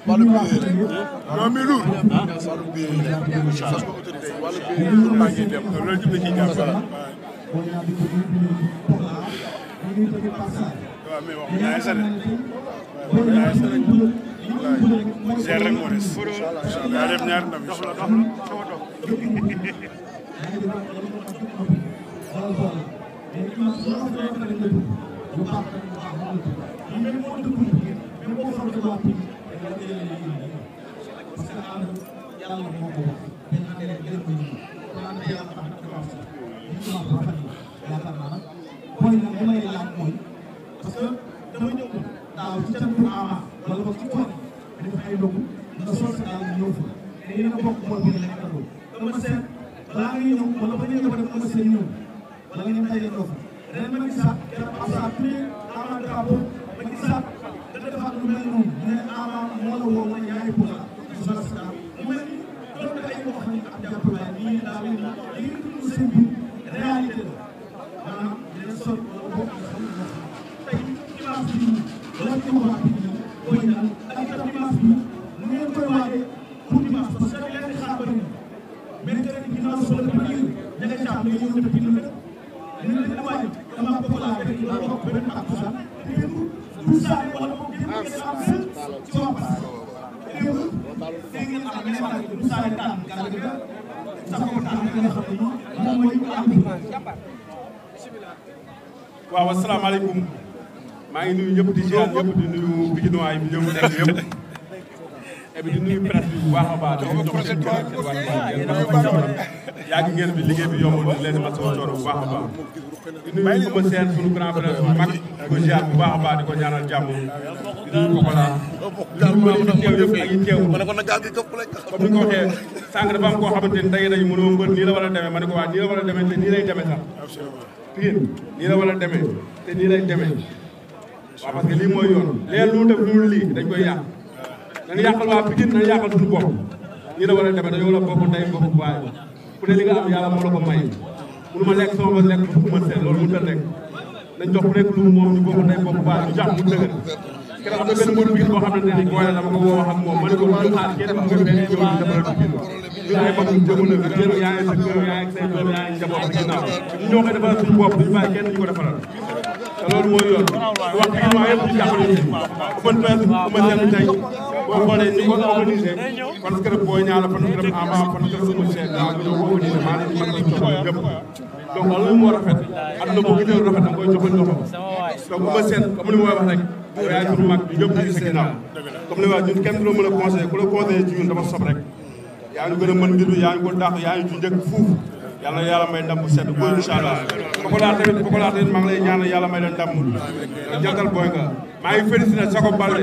wàllu bi non mais lourd wàllu bi sax ko autorité wàllu bi lourd maa ngi dem loolu jëm ci jàpp waaw mais wax naa sa de naa sa rek c'est rek moo des yaa def ñaar ndam dox la sama dox parce que dama ñëw daaw ci can bu ama wala boog ci koor bi dafa ay ndogu nga sol sa daal ñëw fa te yéen a bokk bool bi lekk andoo dama seet balaa ngay ñëw wala ba ñëw def ma seen ñëw wala ngeen tayee ndoo fa ren ma gisaat keroog am saa tuye ama drapeau ma gisaat da defaat lu mel noonu ne ama moo la woo mooy yaay pour la sol sa daal mu mel ni doon ay boo xam ne ab jàppalaay nii daa mel ni li ngeen dund seen biir réalité la maanaam dina sol wala bokk nga xam ne wala ci wax booy ñaan ak itam dimanche bi nu ngeen koy waajee pour dimanche parce que leen di xaar bëri mais que rek ginnaaw soo la premier ña nga caam nga ñëw na bind la ñu leen di waaj dama bëgg laa rek la bokk benn ak tout ça tout ça wala boog ngeen am ci wax dégg ngeen am ñeneen ak tout ça taan gàll ga sax ko taan nga xam ne moom mooy am waaw asalaamaaleykum maa ngi nuyu ñëpp di ziar ñëpp di nuyu Pikinois yi ñëw nekk yëpp et puis di nuyu presse bi bu baax a baax di jox seen yàgg ngeen bi liggéey bi yombul di leen masawu coono bu baax a baax di nuyu Coumba Sène suñu grand frère suñu mag di ko ziar bu baax a baax di ko ñaanal jàmm di nuyu Pokola di nuyu ñi teew yëpp ak ñi teewul comme ni ko waxee sànq dafa am koo xamante ni tey dañu mënoo mbër nii la war a demee ma ne ko waa nii la war a demee te nii lay demee sax Pikine nii la war a demee te nii lay demee waaw parce que lii mooy yoon leen lu def lu lii dañ koy yàq dañu yàqal waa Pikine dañu yàqal suñu bopp nii la war a demee dañoo la bokk ndey bokk baay ku ne li nga am yàlla moo la ko may mënu ma lekk sama ba lekk bu ma seen loolu mënut a nekk nañ jox ku nekk lu moom ñu bokk ndey bokk baay ñu jàpp mu dëgër keroog am na benn mbër Pikine boo xam ne ni booy la dama ko woo wax ak moom ma ne ko ñu xaar kenn ku nga benn ñëw ñu defaral Pikine ñu ay mag ñu jëmu na jël yaa ngi sa kër yaa ngi say doom yaa ngi njaboot ci ginnaaw ñu ñoo koy defaral suñu bopp duñu bàyyi kenn ñu ko defaral te loolu mooy yoon wax dëgg yàlla yëpp ñu jàppale ñu open press bu ma seen tey boo xoolee ñu ko organisé parce que booy ñaala fan gërëm ama fan gërëm sama chef daa ñoo ko organisé maa leen man ci coono yëpp donc loolu moo rafet àdduna boo gisee rafet da nga koy joxal loxo donc bu ma seen comme li ma wax rek yaay suñu mag bi ñëpp ñu ngi sa ginnaaw comme li ma wax ñun kenn du la mën a conseillé ku la conseillé ci ñun dafa sob rek yaa ngi gën a mën mbir yaa ngi ko dàq yaa ngi ci njëkk fuuf yàlla yàlla may ndam bu sedd booy incha allah Pokola tamit maa ngi lay ñaanal yàlla may leen ndam jantal booy nga maa ngi félicité Jacob Baldé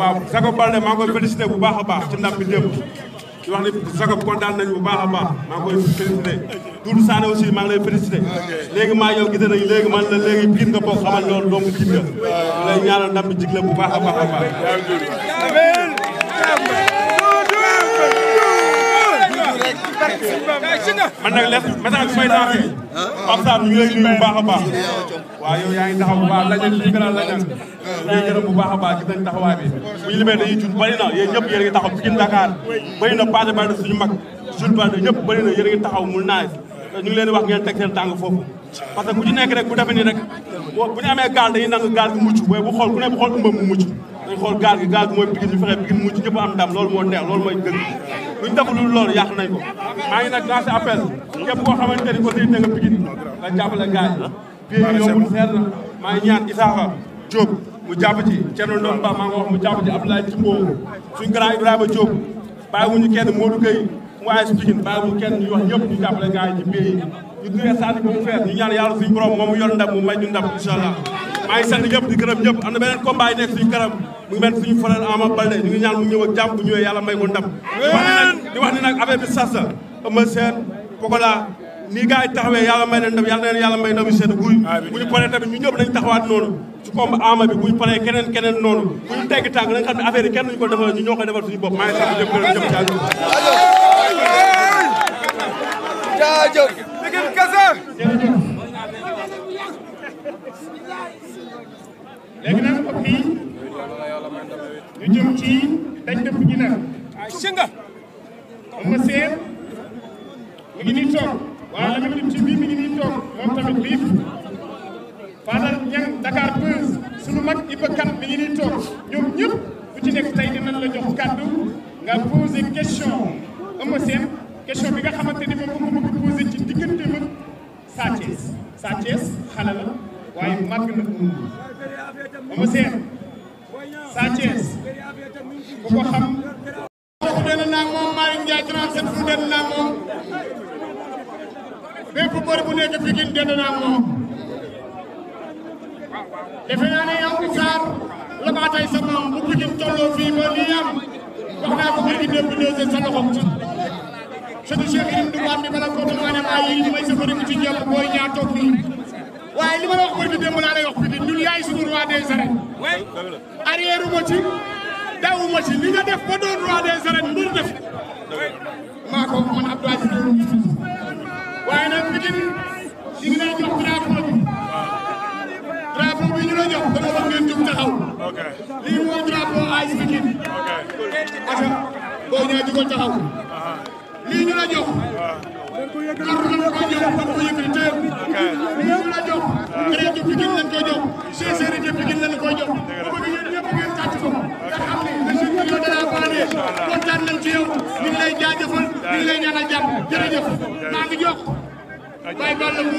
waaw Jacob Baldé maa ngi koy félicité bu baax a baax ci ndam bi démb di wax ni Jacob kontaan nañu bu baax a baax maa ngi koy félicité Doudou Sané aussi maa ngi lay félicité léegi maa yow gis nañu léegi man la léegi Pikine nga bokk xamal loolu doomu Pikine nga lay ñaanal ndam bi jigle bu baax a baax a baax man nag les message bi may lancé Pape Sarr ñu ngi lay nuyu bu baax a baax waaw yow yaa ngi taxaw bu baax lañu suñu gënal lañu ñu ngi gërëm bu baax a baax gis nañ taxawaay bi bu ñu limee dañuy tudd bëri na yéen ñëpp yéen a ngi taxaw Pikine Dakar bëri na Pathé Baldé suñu mag Jules Baldé ñëpp bëri na yéen a ngi taxaw mu naaj ñu ngi leen di wax ngeen teg seen tàng foofu parce que ku ci nekk rek bu defee nii rek bu ñu amee gaal dañuy nangu gaal gi mucc waaye bu xool ku ne bu xool ëmbam mu mucc dañ xool gaal gi mooy Pikine ñu fexe Pikine mucc ñëpp am ndam loolu moo neex loolu mooy dëgg luñ def lu loolu yàq nañ ko maa ngi nag lancé appel képp koo xamante ni aussi da nga Pikine nga jàppale gars yi bii yombul seer na maa ngi ñaan Isaaxa Diop mu jàpp ci Thierno Ndom Ba maa nga wax mu jàpp ci Abdoulaye Timbo suñ grand Ibrahima Diop bàyyiwuñu kenn Modou Gueye mu waaye si Pikine bàyyiwuñu kenn ñu wax ñëpp ñu jàppale gars yi ci bii yi ñu duggee sànni ba mu fees ñu ñaan yàlla suñu borom moom mu yor ndam mu may ñu ndam incha allah maa ngi sant ñëpp di gërëm ñëpp am na beneen combat yi nekk suñu kanam mu ngi mel suñu frère Ama Baldé ñu ngi ñaan mu ñëw ak jàmm bu ñëwee yàlla may ko ndam di wax ni nag affaire bi sas la Eumeu Sène Pokola nii gars yi taxawee yàlla may leen ndam yàlla na leen yàlla may ndam yu sedd guy bu ñu paree tamit ñu ñëpp nañ taxawaat noonu ci combat Ama bi bu ñu paree keneen noonu bu ñu tegg tànk nañ xam ne affaire yi kenn duñu ko defal ñu ñoo koy defal suñu bopp maa ngi sant ñëpp gërëm ñëpp jaajëf Pikine kese léegi nag mbokk yi ñu jëm ci dañ def gi nag singa ma seen mi ngi nii toog waaye la mi ci bii mi ngi nii toog moom tamit liif Fadal Niang Dakar Buzz sunu mag Iba Kane mi ngi nii toog ñoom ñëpp ku ci nekk tey dinañ la jox kàddu nga poser question Eumeu Sène question bi nga xamante ni moom ko bëgg poser ci diggante mag Sa Thiès xale la waaye màgg na Eumeu Sène Sa Thiès ku ko xam kooku dana naa moom Malick Ndiaye 37 fu dana naa moom bépp bor bu nekk Pikine dana naa moom defe naa ne yow Sarr la maa tey sa maam bu Pikine tolloo fii ba lii am wax naa ko léegi démb deuxième sa loxo ci sëñ Cheikh Irim Dubaat bi bala ko dama ne maa yi may sa bëri ci jàpp booy ñaar toog nii waaye li ma la wax bëri démb laa lay wax Pikine ñun yaay suñu roi des arènes arrière ma ci dawu ma ci li nga def ba doon roi des arènes mbir def maa ko man Abdou Aziz waaye nag Pikine li ngi lay jox drapeau bi ñu la jox dama wax ngeen jóg taxaw lii mooy drapeau AS Pikine asa boo ñëwee jógal taxaw lii ñu la jox kàddu lañ koy jox dañ ko yëkkati téye lii ñu la jox crédit Pikine lañ koy jox sincérité Pikine lañ koy jox bu bëgg yéen ñëpp ngeen tàcc ko nga xam ne le jeune million de la banlieue kontaan nañ ci yow ñu ngi lay jaajëfal ñu ngi lay ñaanal jàmm jërëjëf maa ngi jox Baye Balla mu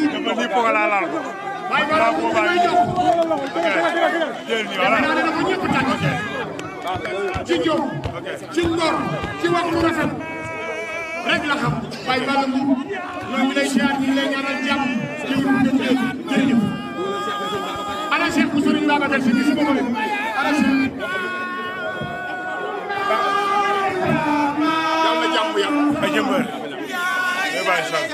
Baye Balla mu may jox defe naa ne dafa ñëpp tàcc ci jom ci ngor ci wax lu rafet rek la xam Baye Balla mu ñoo ngi lay ziar ñu ngi lay ñaanal jàmm ci wu ñu jërëjëf ana Cheikh bu Serigne Babacar Sy gis nga ko ana Cheikh yàlla jàmm yàlla ay jëmbër ay Baye Sall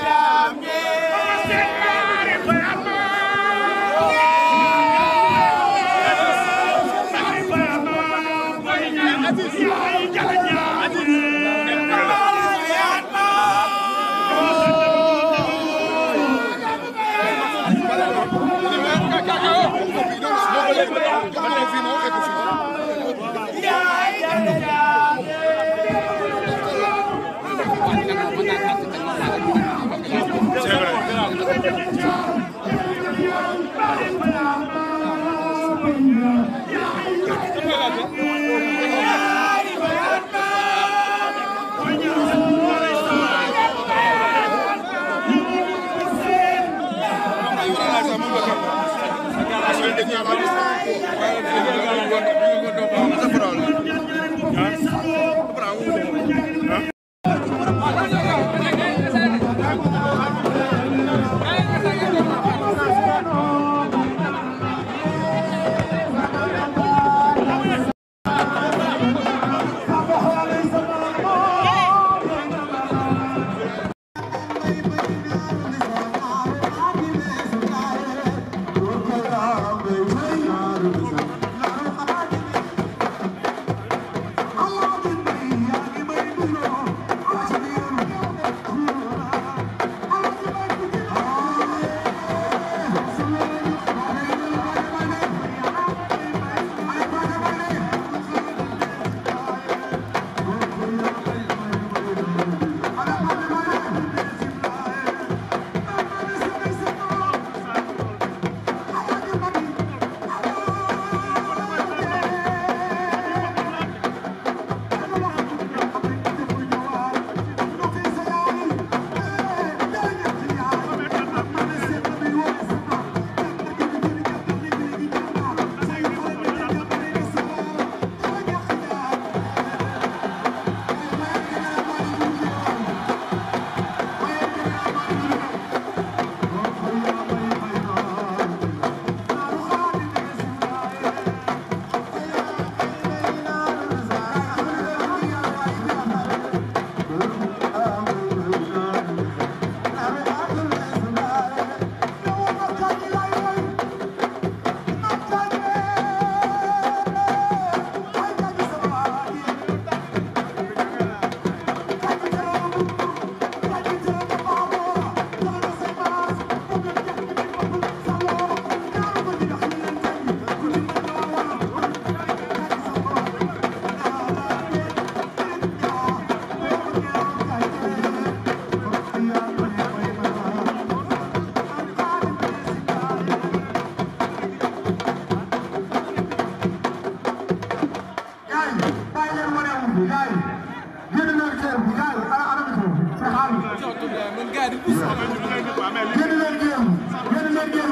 Yeah.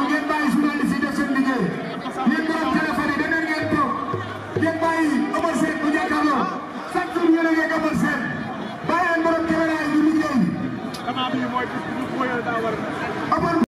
ngeen bàyyi journaliste yi def seen liggéey yéen borom téléphone yi demee ngeen toog ngeen bàyyi Omar Sène bu jàkkaarloo chaque jour yéen a ngi Omar Sène bàyyi leen borom caméra yi ñu liggéey